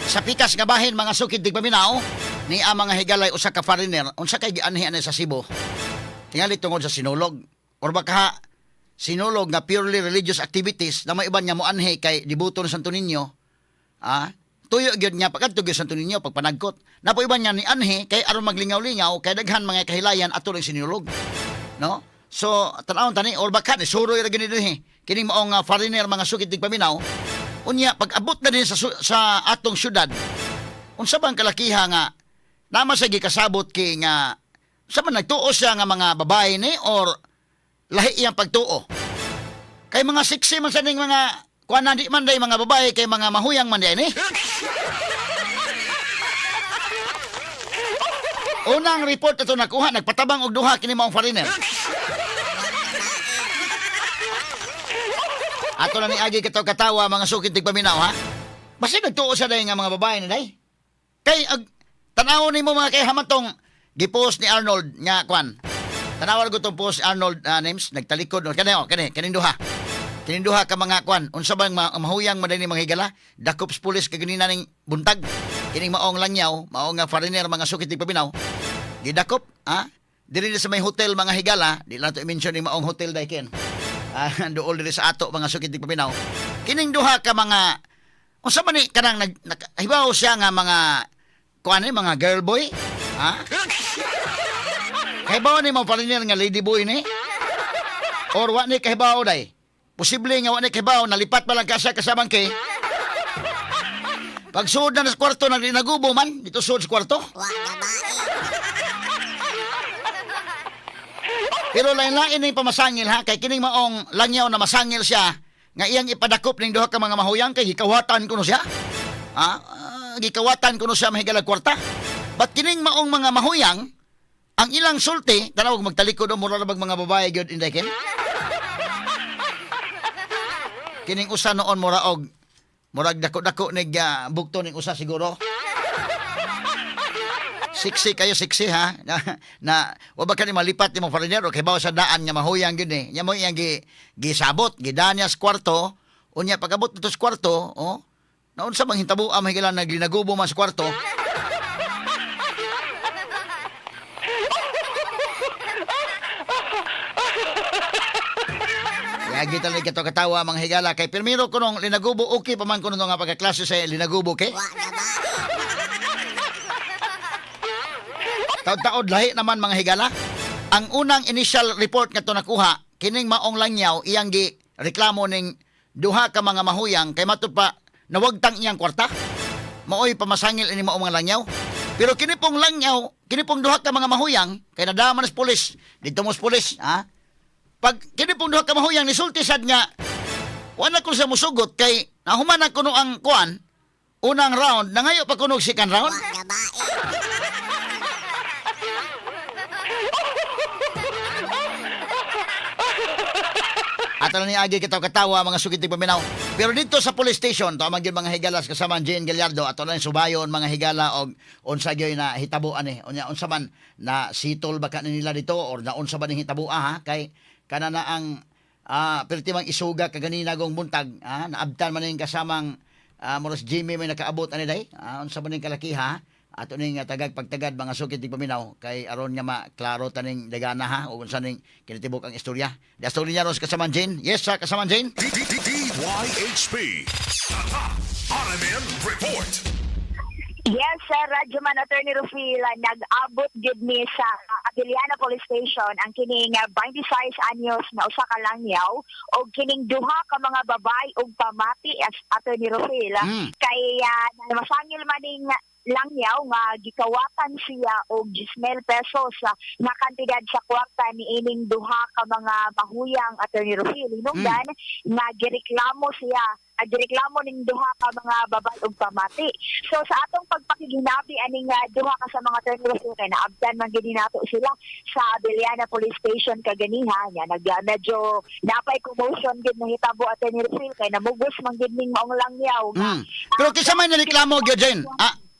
Sa pikas nga bahin, mga sukid tigpaminaw, ni ang mga higalay usa ka foreigner, unsa kay gianhi ani sa Cebu? Tingali tungod sa sinulog. Or baka sinulog nga purely religious activities na may iban nga moanhi kay debuto ng Santo Niño. Ah, tuyo gyud niya pagkadto gyud Santo Niño pagpanagkot. Napo iban nga ni anhi kay aron maglingaw-lingaw kay daghan mga kahilayan ato ning sinulog. No? So, tan-awon tani or baka ni suroy ra gyud ni dinhi. Kining maong foreigner, mga sukid tigpaminaw. Unya pag abot na din sa atong syudad, unsa bang kalakiha nga nama sa gikasabot kay nga sa man nagtuo siya nga mga babae ni or lahi iyang pagtuo? Kay mga sexy man sa ning mga kuan na di man day mga babae kay mga mahuyang man day ni. Unang report ato nakuha, nagpatabang og duha kini maong foreigner. Ato na ni agi kataw katawa, mga sukid tigpaminaw, ha. Basta nagtuo sa day nga mga babae ni day. Kay ag tan-awon nimo mga kay hamatong gipost ni Arnold nga kwan. Tanawan ko tong post ni Arnold names nagtalikod no kani oh kani kaning duha. Kining duha ka mga kwan, unsa bang mahuyang man ni mga higala? Dakop sa pulis kaganina ning buntag. Kining maong langyaw, maong nga foreigner, mga sukit tigpaminaw. Gidakop, ha? Diri sa may hotel, mga higala, di lang to i-mention ning maong hotel dai ken. Ah, dool diri sa ato, mga sukit tigpaminaw. Kining duha ka mga unsa man ni kanang hibaw siya nga mga kuan ni mga girl boy, ha? Kahibaw ni mo foreigner nga lady boy ni? Or wa ni kahibaw day? Posible nga wa ni kahibaw, nalipat pa lang ka siya kasamang kay. Pagsuod na sa kwarto, nagubo man, dito suod sa kwarto. Pero lain-lain ning pamasangil ha, kay kining maong langyaw na masangil siya, nga iyang ipadakop ning duha ka mga mahuyang kay gikawatan kuno siya. Ha? Ah, gikawatan kuno siya mahigalag kwarta. But kining maong mga mahuyang, ang ilang sulti, tanawag magtalikod o mura bag mga babae gyud inday ken. Kining usa noon mura og murag dako-dako nig bugto ning usa siguro. Siksi kayo, siksi ha. Na wa ba kani malipat nimo foreigner o kay bawo sa daan nga mahuyang gyud ni. Nya mo iyang gisabot, gidaan niya sa kwarto. Unya pag-abot dito sa kwarto, oh, naunsa bang hitabo ang mahigala naglinagubo man sa kwarto. Yagi talaga ito katawa mga higala kay pirmiro kunong linagubo okay pa man kuno nga pagkaklase sa linagubo kay. Taod-taod lahi naman mga higala. Ang unang initial report nga to nakuha kining maong langyaw iyang gi reklamo ning duha ka mga mahuyang kay matud pa nawagtang iyang kwarta. Maoy pamasangil ini maong mga langyaw. Pero kini pong langyaw, kini pong duha ka mga mahuyang kay nadama na sa pulis. Didto mo sa pulis, ha? Pag kini pong duha ka mahuyang nisulti sad nga wala ko sa musugot kay nahuman na kuno ang kuan unang round, nangayo pa kuno og second round. Ato na ni agi kita katawa mga sukit paminaw. Pero dito sa police station, to gyud mga higalas kasama ang Jane Gallardo, ato na subayon mga higala og unsa gyud na hitabo ani. Unya unsa man na sitol ba ka nila dito or naunsa ba ning hitabo ha kay kana na ang perti mang isuga kaganina gong buntag ha naabtan man ning kasamang moros Jimmy may nakaabot ani day. Unsa ba ning kalakiha? Ato ning tagag pagtagad mga sukit paminaw kay aron nga maklaro taning dagana ha ug unsa ning kinitibok ang istorya. Di istorya niya ron sa kasaman Jane. Yes, sa kasaman Jane. DYHP. RMN Report. Yes, sir, Radyoman Attorney Rufil, nag-abot gid ni sa Abellana Police Station ang kining 26 anyos nga usa ka langyaw og kining duha ka mga babae og pamati as Attorney Rufil kay masangil man ning langyaw nga gikawatan siya og 10,000 pesos nga kantidad sa kwarta ni ining duha ka mga mahuyang, Attorney Rufil. Hinungdan nga gireklamo siya, gireklamo ning duha ka mga babae og pamati. So sa atong pagpakiginabi aning duha ka sa mga Attorney Rufil kay naabtan man gid nato sila sa Abellana Police Station kaganiha nya nag medyo napay commotion gid nahitabo, Attorney Rufil, kay namugos man gid ning maong langyaw nga Pero kinsa may nareklamo gyud, Jane?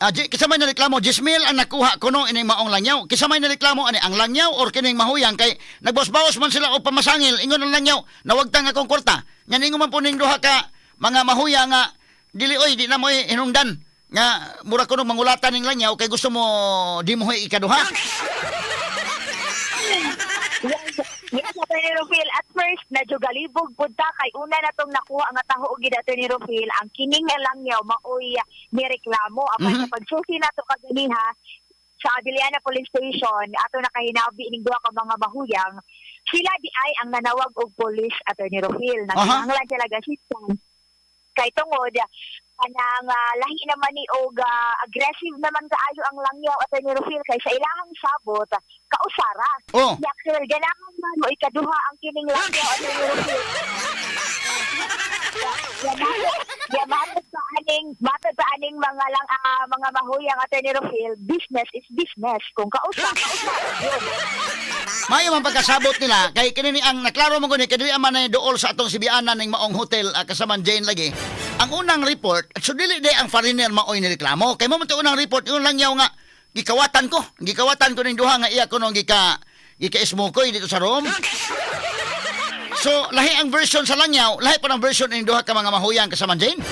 Kinsa may nareklamo 10,000 ang nakuha kuno ining maong langyaw. Kinsa may nareklamo ani ang langyaw or kining mahuyang kay nagbos-baos man sila og pamasangil ingon ang langyaw nawagtang akong kwarta. Nya ningon man po ning duha ka mga mahuya nga dili oy di na mo hinungdan. Nga mura kuno mangulatan ning langyaw kay gusto mo di mo ikaduha. Yes, Attorney Rufil. At first, medyo galibog pud ta kay una na tong nakuha nga taho og gid, Attorney Rufil, ang kining langyaw maoy nireklamo. Apan sa pagsusi nato kaganiha sa Abiliana Police Station, ato nakahinabi ning duha ka mga mahuyang, sila di ay ang nanawag og police, Attorney Rufil. Nangkinahanglan sila og assistance kay tungod kanang lahi naman ni og aggressive naman kaayo ang langyaw, Attorney Rufil, kay sa ilahang sabot kausara. Yakil, ganahan man mo ikaduha ang kining langyaw, Attorney Rufil. Ya, matod sa aning mga lang mga mahuyang, Attorney Rufil, business is business. Kung kausa, kausa. Yun. Maayo man pagkasabot nila kay kini ni ang naklaro mo guni kay dili man na duol sa atong sibianan ning maong hotel, kasaman Jane lagi. Ang unang report, so dili day ang foreigner maoy nireklamo. Kay mo man to unang report yung langyaw nga gikawatan ko. Gikawatan ko ning duha nga iya kuno gika gika ismokoy dito sa room. So lahi ang version sa langyaw, lahi pa ang version ning duha ka mga mahuyang, kasaman Jane.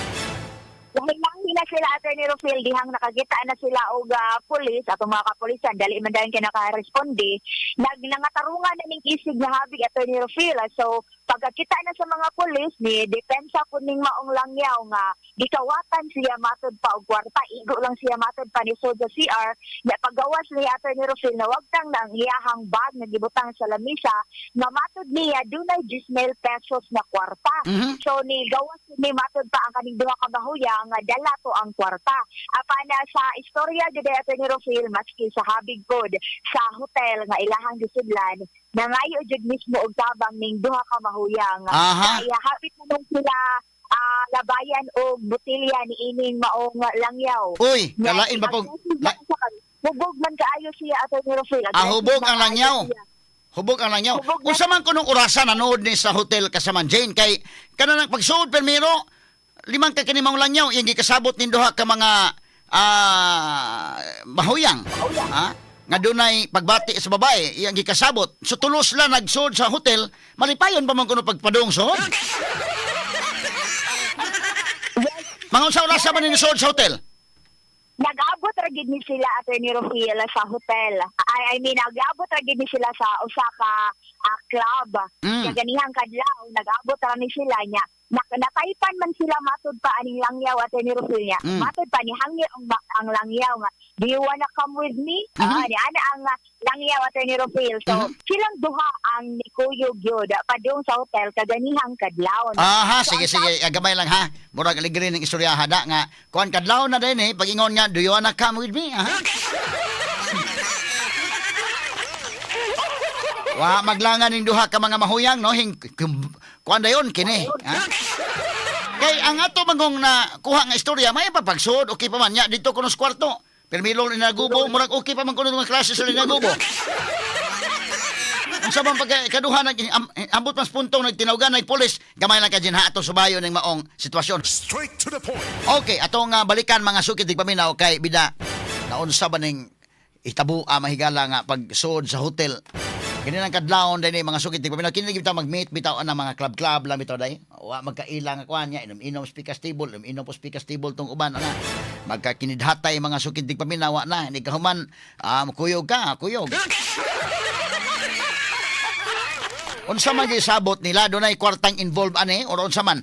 Lahi-lahi na sila, Attorney Rufil, dihang nakakita na sila og pulis atong mga kapulisan dali man dayon kay nakaresponde, nangatarungan na ning isig nga habig, Attorney Rufil. So pagkakita na sa mga pulis, ni depensa pud ning maong langyaw nga gikawatan siya matod pa og kwarta, igo lang siya matod pa ni Soja CR na paggawas niya, Attorney Rufil, nawagtang na ang iyahang bag nga gibutang sa lamisa nga matod niya dunay 10,000 pesos na kwarta. So ni gawas ni matod pa ang kaning duha ka mahuyang nga dala to ang kwarta. Apan na sa istorya gyud, Attorney Rufil, maski sa habig pod sa hotel nga ilahang gisudlan, nangayo jud mismo og tabang ning duha ka mahuyang. Kaya hapit naman sila labayan og botelya ni ining maong langyaw. Uy, kalain ba pong Hubog man kaayo siya, Attorney Rufil. Hubog ang Aggressive man langyaw. kaayo siya. Hubog ang langyaw. Hubog na- Unsa man kunong orasan nanood ni sa hotel, kasaman Jane, kay kanang pagsuod permiro limang ka kini maong langyaw iyang gikasabot ning duha ka mga mahuyang. Ha? Nga dunay pagbati sa babae, iyang gikasabot. So tulos la nagsuod sa hotel, malipayon pa man kuno pagpadung suod. Mga unsa orasa man ni suod sa hotel? Nag-abot ra gid ni sila, Attorney Rufil, sa hotel. I mean, nag-abot ra gid ni sila sa usa ka club. Kaya ganihang kadlaw nag-abot ra ni sila niya. Nataypan man sila matud pa aning langyaw, Attorney Rufil, niya. Matud pa ni hangyo ang langyaw nga, "Do you wanna come with me?" Ni ana ang langyaw, Attorney Rufil. So silang duha ang nikuyog gyud padung sa hotel kaganihang kadlaw. Aha, So, sige ang sige, gamay lang ha. Murag aligre ning istorya hada nga kuan kadlaw na din eh pag-ingon nga, "Do you wanna come with me?" Aha. Wa maglangan ning duha ka mga mahuyang no hing kuan dayon kini. Ha? Kay ang ato mangong na kuha nga istorya may papagsud okay pa man nya dito kuno sa kwarto. Permilo ni nagubo, murag okay pa man kuno mga klase sa linagubo. Ang sabang pagka ikaduha nag ambot mas puntong nagtinawgan nag pulis, gamay lang ka din ha ato subayo ning maong sitwasyon. Straight to the point. Okay, atong balikan mga sukit di paminaw kay bida naunsa ba ning itabo mahigala nga pagsuod sa hotel. Kini nang kadlawon day ni mga sukit di paminaw kini bitaw mag-meet bitaw ana mga club-club lang bitaw day. Wa magkaila nga kuan niya inom-inom speakers table, inom-inom po speakers table tong uban ana. Magkakinidhatay mga sukit di paminaw wa na ni kahuman kuyog ka, kuyog. Unsa man gisabot nila dunay kwartang involved ani or unsa man?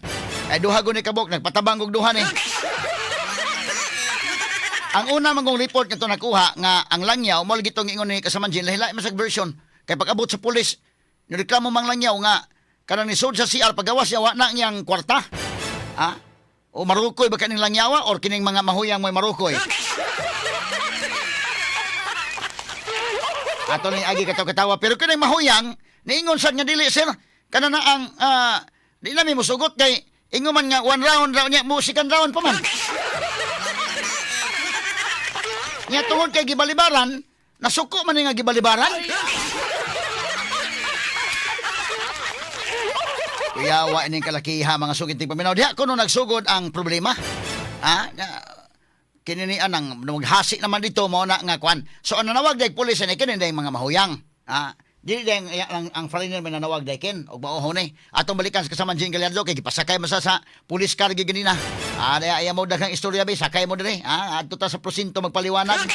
Ay duha gud ni kabok nagpatabang og duha ni. Ang una man kong report nga to nakuha nga ang langyaw mo lagi tong ingon ni kasaman Jane, lahi man sa version kay pag-abot sa pulis nireklamo mang langyaw nga kanang nisud sa CR pagawas niya wa na niyang kwarta. Ha? O marukoy ba kaning langyawa or kining mga mahuyang mo'y marukoy? Ato ni agi katawa-katawa pero kining mahuyang niingon sad nga dili sir kana na ang di na mi mosugot kay ingon man nga one round raw niya mo second round pa man. Nya tungod kay gibalibaran, nasuko man ni nga gibalibaran. Kuyawa ining kalakiha mga sugid ting paminaw. Diha kuno nagsugod ang problema. Ha? Na, kini ni anang maghasi naman dito mao na nga kwan. So ang nanawag day pulis ani kini day mga mahuyang. Ha? Dili din ang foreigner may nanawag dayken og mao ni. Atong balikan sa kasama Jane Gallardo kay gipasakay man sa police car gyud ganina. Ah, daya ayaw mo daghang istorya be, sakay mo diri. Ah, adto ta sa presinto magpaliwanag.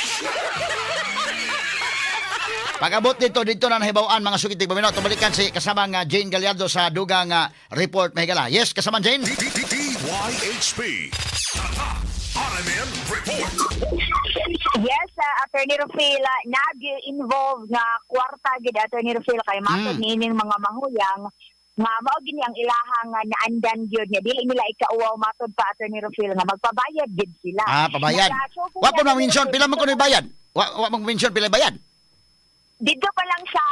Pag-abot dito, dito na nahibaw-an mga sukit tigpaminaw. Atong balikan si kasama nga Jane Gallardo sa dugang report mahigala. Yes, kasama Jane. DYHP. Tatak RMN Report. Yes, Attorney Rufil, nag-involve nga kwarta gid, Attorney Rufil, kay matod niining mga mahuyang nga mao gini ang ilahang nga naandan gyud nga dili nila ikauwaw, matod pa, Attorney Rufil, nga magpabayad gid sila. Ah, pabayad. Wa po ma-mention pila man kuno bayad. Wa mo mention pila bayad. Dito pa lang sa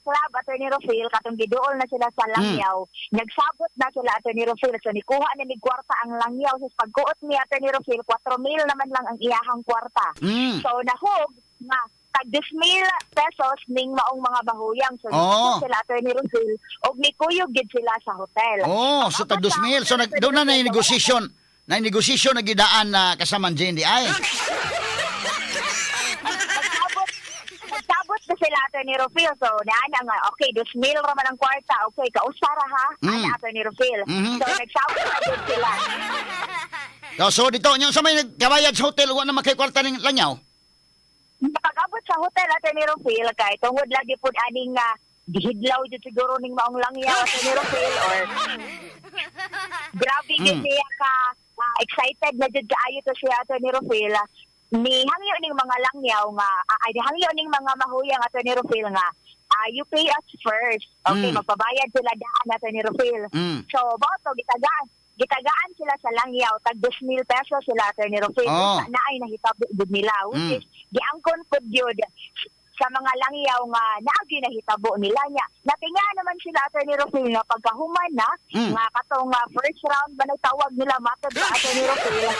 club, Attorney Rufil, katong giduol na sila sa langyaw, nagsabot na sila, Attorney Rufil. So nikuha na ni kwarta ang langyaw. Sa pagkuot ni Attorney Rufil, 4 mil naman lang ang iyahang kwarta. So nahog nga tag 10,000 pesos ning maong mga bahuyang. So oh, sila, Attorney Rufil, og nikuyog gid sila sa hotel. Oh, so tag 2,000. So nag doon na na negosyasyon. Na negosasyon na gidaan na kasama Jane di ay. Nagsabot na sila, Attorney Rufil. So, naana nga, okay, 2,000 ra man ang kwarta. Okay, kausara ha. Ana, Attorney Rufil. So, nagsabot na gud sila. So dito nya sa may nagkabayad sa hotel, wa na makay kwarta ning langyaw. Pag-abot sa hotel, Attorney Rufil, kay tungod lagi pud aning gihidlaw jud siguro ning maong langyaw, Attorney Rufil, or grabe gid siya ka excited na jud kaayo to siya, Attorney Rufil. Ni hangyo ning mga langyaw nga ay hangyo ning mga mahuyang, Attorney Rufil, nga you pay us first. Okay, magpabayad sila daan, Attorney Rufil. So, boto gitagaan sila sa langyaw tag 2,000 pesos sila, Attorney Rufil. Oh. Unsa na ay nahitabo gud nila, which is giangkon pud gyud sa mga langyaw nga naagi nahitabo nila niya. Natinga naman sila, Attorney Rufil, nga pagkahuman na nga katong first round ba tawag nila matod sa Attorney Rufil.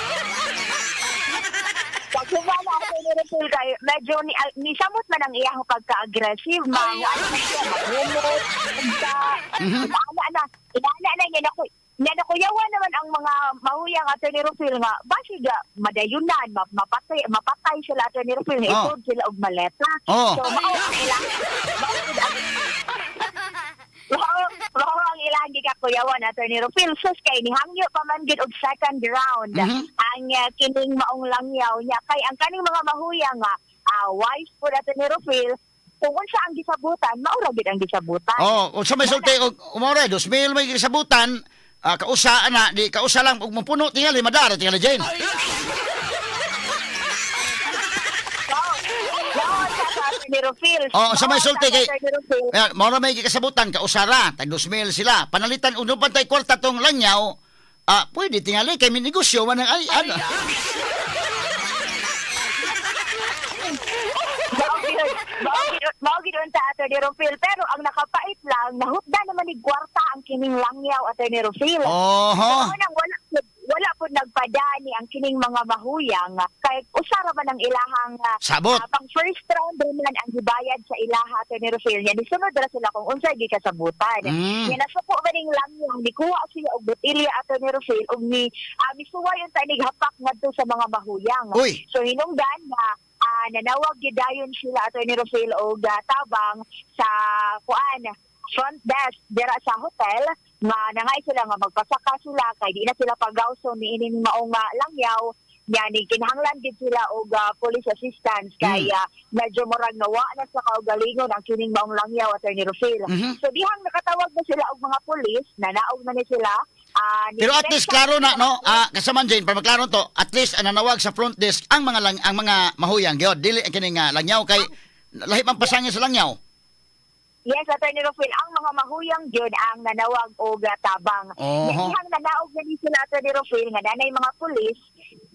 Paghuman na, Attorney Rufil, kay medyo ni samot man ang iyang pagka-aggressive, mga ano na siya, maghumot, unsa, inaana na, inaana na niya naku, niya nakuyawan naman ang mga mahuyang, Attorney Rufil, nga basiga madayunan, mapatay sila, Attorney Rufil, nga isod sila og maleta. So mao ang ilang gikakuyawan, Attorney Rufil. Sus, kay nihangyo pa man gid og second round ang kining maong langyaw niya kay ang kaning mga mahuyang nga wise po, Attorney Rufil, kung unsa ang gisabutan mao ra gid ang gisabutan. Oh, unsa may sulti og umore 2,000 may gisabutan, kausa ana di kausa lang og mapuno tingali madara tingali Jane. Mao sa Attorney Rufil. Oh, sa may Mao sulti sa kay Attorney Rufil. Eh, mao ra may gikasabutan kausara tag 2,000 sila. Panalitan uno pantay kwarta tong langyaw, pwede tingali kay minegosyo man ang ay ano. Mao gyud unta, Attorney Rufil, pero ang nakapait lang nahutda naman ni kwarta ang kining langyaw, Attorney Rufil. Oho. So, nang wala po nagpadani ang kining mga mahuyang kay usa ra man ang ilahang Sabot. Pang first round rin man ang gibayad sa ilaha, Attorney Rufil. Nya nisunod ra sila kung unsay gikasabutan. Nya nasuko ba ning langyaw, nikuha siya og botelya, Attorney Rufil, ug ni misuway unta nig hapak ngadto sa mga mahuyang. Uy. So hinungdan na nanawag gyud dayon sila, Attorney Rufil, og tabang sa kuan front desk dira sa hotel nga nangay sila nga magpasaka sila kay di na sila pagawso ni ining maong langyaw nya ni kinahanglan gid sila og police assistance kay medyo murag nawa na sa kaugalingon ang kining maong langyaw, Attorney Rufil. So dihang nakatawag na sila og mga pulis, nanaog na ni sila Pero at least klaro na no, kasaman Jane, para maklaro to, at least ang nanawag sa front desk ang mga mahuyang gyud, dili ang kining langyaw kay lahi man pasangin sa langyaw. Yes, Attorney Rufil, ang mga mahuyang gyud ang nanawag og tabang. Dihang nanaog na ni sila, Attorney Rufil, nga nanay mga pulis,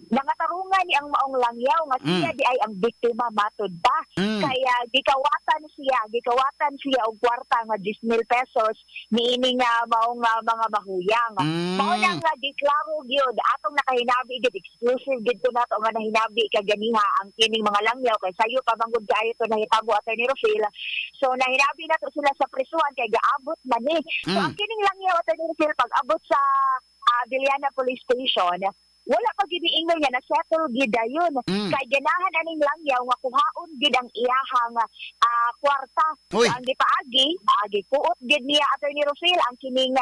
nangatarungan ni ang maong langyaw nga siya di ay ang biktima matud pa. Kaya gikawatan siya og kwarta nga 10,000 pesos niini nga maong mga mahuyang. Mao nang nga giklaro gyud atong nakahinabi gyud, exclusive gyud to nato nga nahinabi kaganiha ang kining mga langyaw kay sayo pa man gud kaayo to nahitabo, Attorney Rufil. So nahinabi nato sila sa prisuhan kay gaabot man ni. So ang kining langyaw, Attorney Rufil, pag abot sa Villana Police Station, Wala pa gid ingon nga na-settle gid dayon. Kay ganahan aning langyaw nga kuhaon gid ang iyahang kwarta. Uy. So, ang gipaagi, gikuot gid niya, Attorney Rufil, ang kining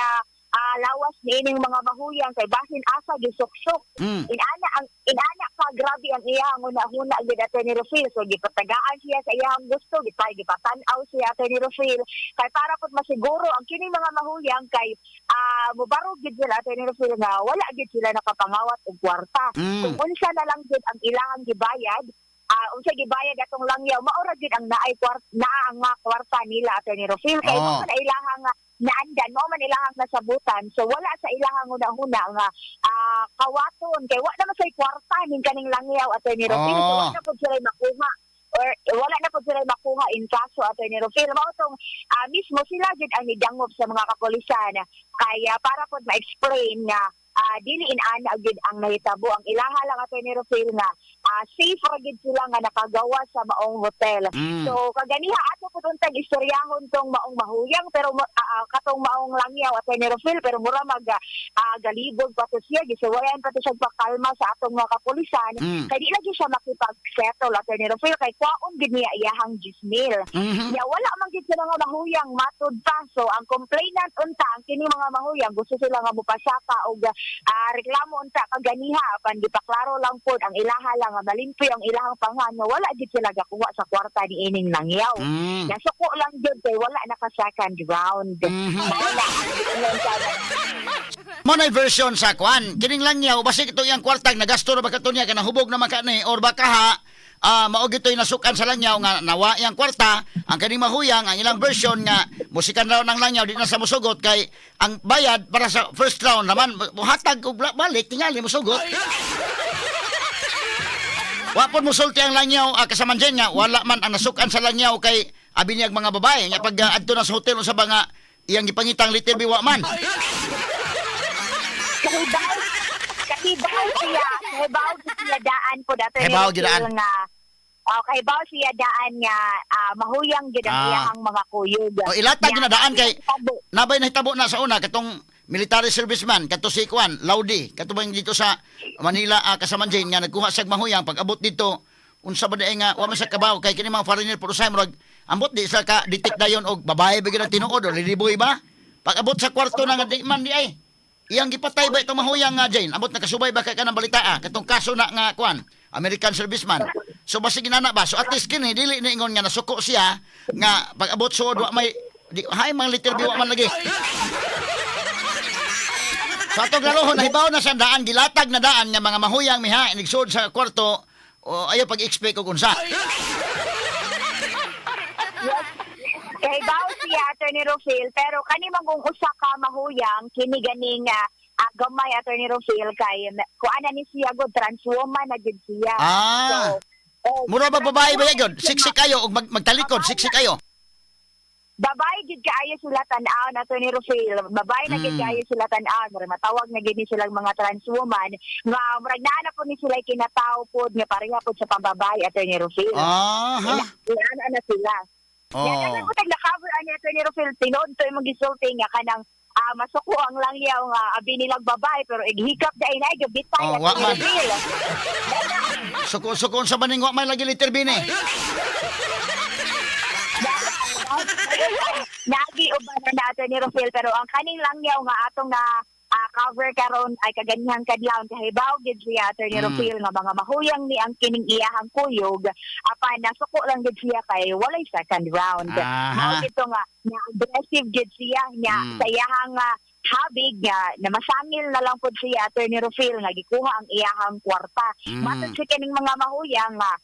lawas niining mga mahuyang kay basin asa gisuksok. Inana ang inana ka grabe ang iyang hunahuna gid, Attorney Rufil. So gipatagaan siya sa iyang gusto, gipatan-aw siya, Attorney Rufil, kay para pud masiguro ang kining mga mahuyang kay mubarog gid sila, Attorney Rufil, nga wala gid sila nakapangawat og kwarta. Kung unsa na lang gid ang ilahang gibayad, unsa gibayad atong langyaw, maura gid ang naay kwarta, naa ang mga kwarta nila, Attorney Rufil, kay mao man ilahang naandan, mao man ilahang nasabutan. So wala sa ilahang hunahuna nga kawaton kay wa naman say kwarta ning kaning langyaw, Attorney Rufil. So wala na pud sila makuha or wala na pud sila makuha in kaso, Attorney Rufil. Mao tong mismo sila gid ang nidangop sa mga kapulisan kaya para pud ma-explain nga dili inana gid ang nahitabo. Ang ilaha lang, Attorney Rufil, nga safe ra gid sila nga nakagawa sa maong hotel. So kaganiha ato pud untag istoryahon tong maong mahuyang pero katong maong langyaw, Attorney Rufil, pero mura mag galibog pa to siya, gisuwayan pa to siya pakalma sa atong mga kapulisan kay di lagi siya makipag-settle, Attorney Rufil, kay kwaon gid niya iyahang 10,000. Ya wala man gid sila nga mahuyang matud pa. So ang complainant unta ang kini mga mahuyang gusto sila nga mopasaka og reklamo unta kaganiha, apan gipaklaro lang pod ang ilaha lang nga malimpyo ang ilahang pangan nga wala gid sila gakuha sa kwarta ni ining langyaw. Nasuko lang gyud kay wala naka second round. Mao na ang giingon sa Mo na version sa kwan. Kining langyaw, basig ito iyang kwartag nagasto ra ba kato niya kanang hubog na man ka ni or baka ha mao gito'y nasukan sa langyaw nga nawa iyang kwarta. Ang kaning mahuyang, ang ilang version nga musikan raw ng langyaw, di na sa musugot kay ang bayad para sa first round naman, muhatag og balik tingali musugot. Wa pod musulti ang langyaw, kasaman dyan nga wala man ang nasukan sa langyaw kay abi niyag mga babae nga pag adto na sa hotel unsa ba nga iyang gipangitang little wa man. Kahibaw siya, kahibaw siya daan po dati. Kahibaw gyud daan. Nga oh, kahibaw siya daan nga mahuyang gyud ang iyahang mga kuyog. O ilatag gyud na daan kay Tabo. nabay nahitabo na sa una katong military serviceman kato si Kwan Laudi kato bang dito sa Manila, kasaman Jane, nga nagkuha siya mahuyang, pag abot dito unsa ba diay nga wa man sa kabaw kay kini mga foreigner puro say murag ambot di sa ka detect dayon og babae ba gyud ang tinuod o liliboy ba. Pag abot sa kwarto na nga di man di ay iyang gipatay ba itong mahuyang nga, Jane? Ambot nakasubay ba kay kanang balita katong kaso na nga kwan American serviceman? So basig inana ba, so at least kini dili ni ingon nga nasuko siya nga pag abot suod wa may di, hay mga little wa man lagi. Sa atong laruhon, nahibaw na sa daan, gilatag na daan nga mga mahuyang miha, inigsuod sa kwarto, o ayaw pag-expect og unsa. Yes. Kahibaw siya, Attorney Rufil, pero kani man kung usa ka mahuyang kini ganing gamay, Attorney Rufil, kay kuan na ni siya god, trans woman na gid siya. So, oh, Mura ba babae ba yun? Siksik kayo og magtalikod, siksik kayo. Babae gid kaayo sila tan-aw na, Attorney Rufil. Babae na gid kaayo sila tan-aw. Murag matawag na gid ni silang mga trans woman nga murag naa na po ni sila kinataw pod nga pareha pod sa pambabae, Attorney Rufil. Ina na sila. Yan, ang utag na cover ani, Attorney Rufil, tinuod to imong gisulti nga kanang masuko ang langyaw nga abi nilang babae pero ighikap dai na gabitay, Oh, wa Attorney man. Rufil. Suko-suko sa baning wa man lagi liter bini. Nagi uban na na, Attorney Rufil, pero ang kaning langyaw nga atong na cover karon ay kaganihang kadlawon, kahibaw gid siya, Attorney Rufil, nga mga mahuyang ni ang kining iyahang kuyog, apan nasuko lang gid siya kay walay second round. Mao gito nga na aggressive gid siya nya sa iyahang habig nga na masangil na lang pud siya, Attorney Rufil, nga gikuha ang iyahang kwarta. Matod sa kining mga mahuyang nga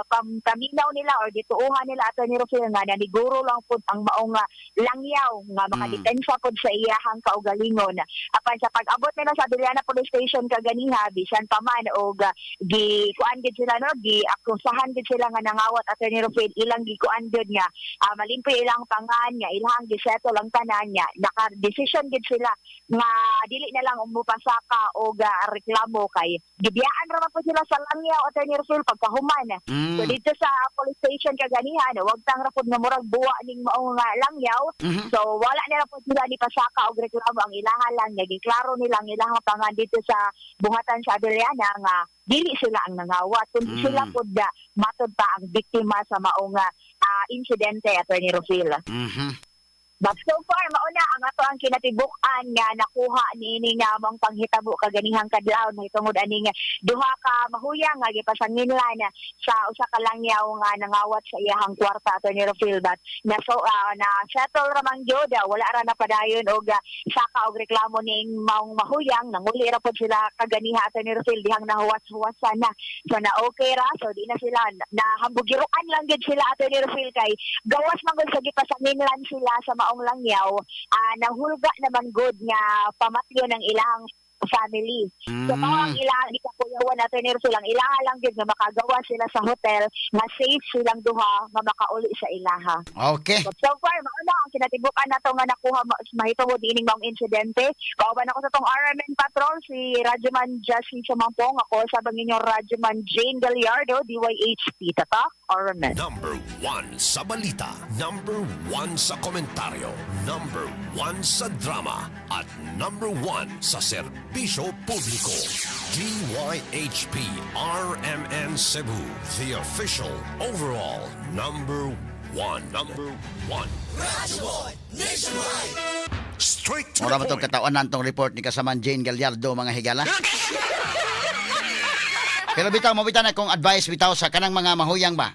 paminaw nila or gituohan nila, Attorney Rufil, nga naniguro lang pud ang maong langyaw nga makadepensa pud sa iyahang kaugalingon. Apan sa pag-abot nila sa Abellana Police Station kaganiha, bisan pa man og gi kuan gid sila no, gi akusahan gid sila nga nangawat, Attorney Rufil, ilang gikuan gid nga malimpyo ilang pangan nga ilang gisettle ang tanan nga naka-decision gid sila nga dili na lang umupasaka og reklamo kay gibiyaan ra man po sila sa langyaw, Attorney Rufil, pagkahuman. So dito sa police station kaganihan, wag tang ra pud nga murag buwa ning maong nga langyaw. So wala nila pud sila ni pasaka og reklamo. Ang ilaha lang nga giklaro nila ang ilahang pangan dito sa buhatan sa Abellana nga dili sila ang nangawat kundi sila pud matod pa ang biktima sa maong insidente, Attorney Rufil. But so far, mauna ang ato ang kinatibuk-an nga nakuha niini nga mong panghitabo kaganihang kadlaw na tungod aning duha ka mahuyang nga gipasanginlan sa usa ka langyaw nga nangawat sa iyahang kwarta, Attorney Rufil. But na so na settle ra man gyud, wala ra na padayon og saka og reklamo ning maong mahuyang. Nanguli ra pod sila kaganiha, Attorney Rufil, dihang nahuwas-huwasan na. So na okay ra, so di na sila nahambugiruan lang gyud sila, Attorney Rufil, kay gawas man gud sa gipasanginlan sila sa maong langyaw, nahulga naman gud nga pamatyo ng ilang family. So mao ang ilang gikakuyawan, Attorney Rufil, ang ilaha lang gyud nga makagawa sila sa hotel nga safe silang duha nga makauli sa ilaha. So, so far, mao na ang kinatibukan nato nga nakuha mahitungod ining maong insidente. Kauban ako sa tong RMN Patrol, si Radyoman Justin Sumampong. Ako sa bang inyong Radyoman Jane Gallardo, DYHP. Tatak, RMN. Number 1 sa balita. Number 1 sa komentaryo. Number 1 sa drama. At number 1 sa serbisyo publiko. DYHP RMN Cebu. The official overall number 1. Number 1. Straight to Mura the ba itong point. katawan tong report ni kasaman Jane Gallardo, mga higala? Pero bitaw mo bitaw na kung advice bitaw sa kanang mga mahuyang ba.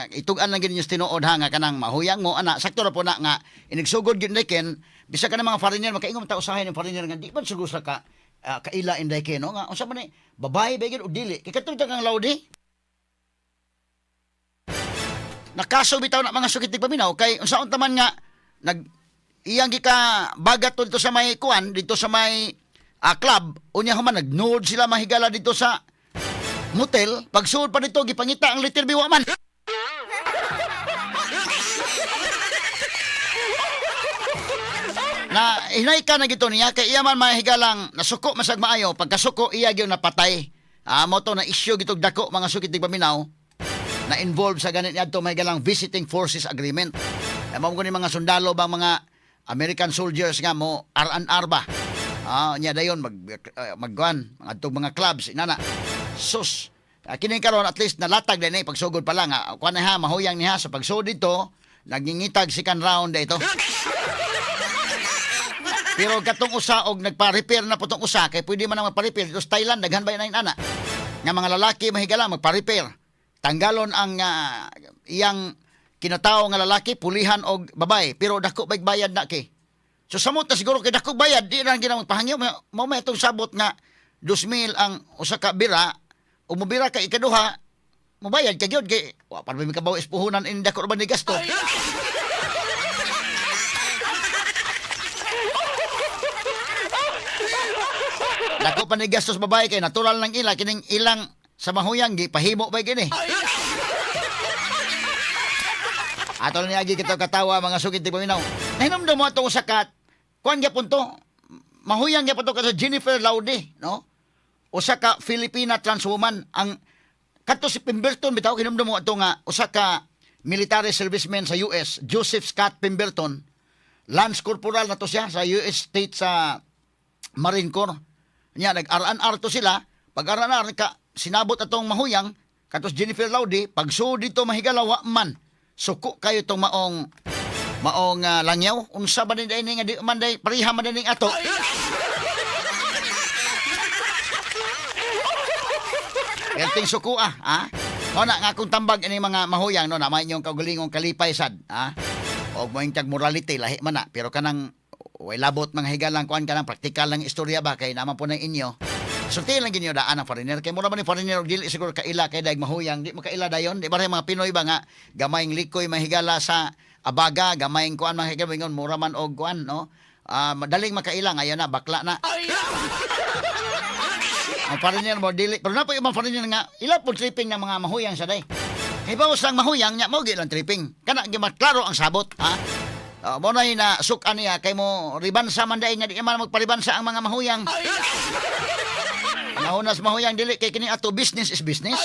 Itug-an lang gyud ninyo sa tinuod ha nga kanang mahuyang mo ana sakto ra po na nga inigsugod gyud ken bisag kanang mga foreigner makaingon ta usahay ng foreigner nga di man siguro sa ka kaila inday ken no nga unsa man ni babae ba gyud o dili kay katong kang Laudi nakaso bitaw na mga sukit paminaw kay unsaon ta man nga nag iyang gika bagat to dito sa may kuan dito sa may club, unya human nagnuod sila mahigala dito sa motel. Pagsuod pa dito gipangita ang letter B, wa man. Na hinay ka na gito niya kay iya man mahigalang nasuko masag maayo, pagkasuko iya gyud napatay. Mo to na issue gitog dako, mga sukit paminaw, na involved sa ganit niadto may galang visiting forces agreement. Mao ko ni mga sundalo ba, mga American soldiers nga mo R&R ba. Nya dayon mag magkuan adtong mga clubs inana. Sus. Kini karon at least nalatag din eh pagsugod pa lang ha. Kuan na ha mahuyang niya sa pagsugod dito nagingitag second round ito. Pero katong usa og nagpa-repair na po tong usa kay pwede man ang magpa-repair dito sa Thailand, daghan ba yun ana nga mga lalaki mahigala magpa-repair. Tanggalon ang iyang kinatao nga lalaki, pulihan og babae, pero dako ba'y bayad na kay. So samot na siguro kay dako bayad di na ginamang pahangyo mo may itong sabot nga 2,000 ang usa ka bira ug mobira ka ikaduha mobayad ka gyud kay wa pa man mikabaw is puhunan in dako ra ba ni gasto. Dako pa ni gastos babae kay natural lang ila kining ilang sa mahuyang gi pahimo ba gini. Ato ni agi kita katawa, mga sugid ti paminaw. Nahinumdum mo atong usa ka kuan gyapon to. Mahuyang gyapon to ka sa Jennifer Laude, no? Usa ka Filipina trans woman ang kadto si Pemberton bitaw. Hinumdum mo ato nga usa ka military serviceman sa US, Joseph Scott Pemberton, Lance Corporal na to siya sa US State sa Marine Corps. Nya nag R&R to sila. Pag R&R ka sinabot atong mahuyang katos Jennifer Laude, pagsuod dito mahigala wa man. Suko kayo tong maong maong langyaw. Unsa ba ni day nga di man day pareha man ning ato. Perting suko ah, ha? O na nga akong tambag ini mga mahuyang no na may inyong kaugalingong kalipay sad, ha? Og mo tag morality lahi man na, pero kanang way labot mga higalang kuan kanang praktikal lang istorya ba kay naman po ng inyo. Sulti lang ginyo daan ang foreigner kay mura man ni foreigner og dili siguro kaila kay daig mahuyang di makaila dayon di ba rin mga Pinoy ba nga gamayng likoy mahigala sa abaga gamayng kuan mga higala ingon mura man og kuan no. Madaling makaila ngayon na bakla na. Ang foreigner mo dili pero na po yung mga foreigner nga ila po tripping ng mga mahuyang sa day. Kay bawas lang mahuyang nya mo lang tripping. Kana gi klaro ang sabot ha. Mo na na sukan niya kay mo ribansa man day nga di man magparibansa ang mga mahuyang. Nahunas mahuyang dili kay kini ato business is business.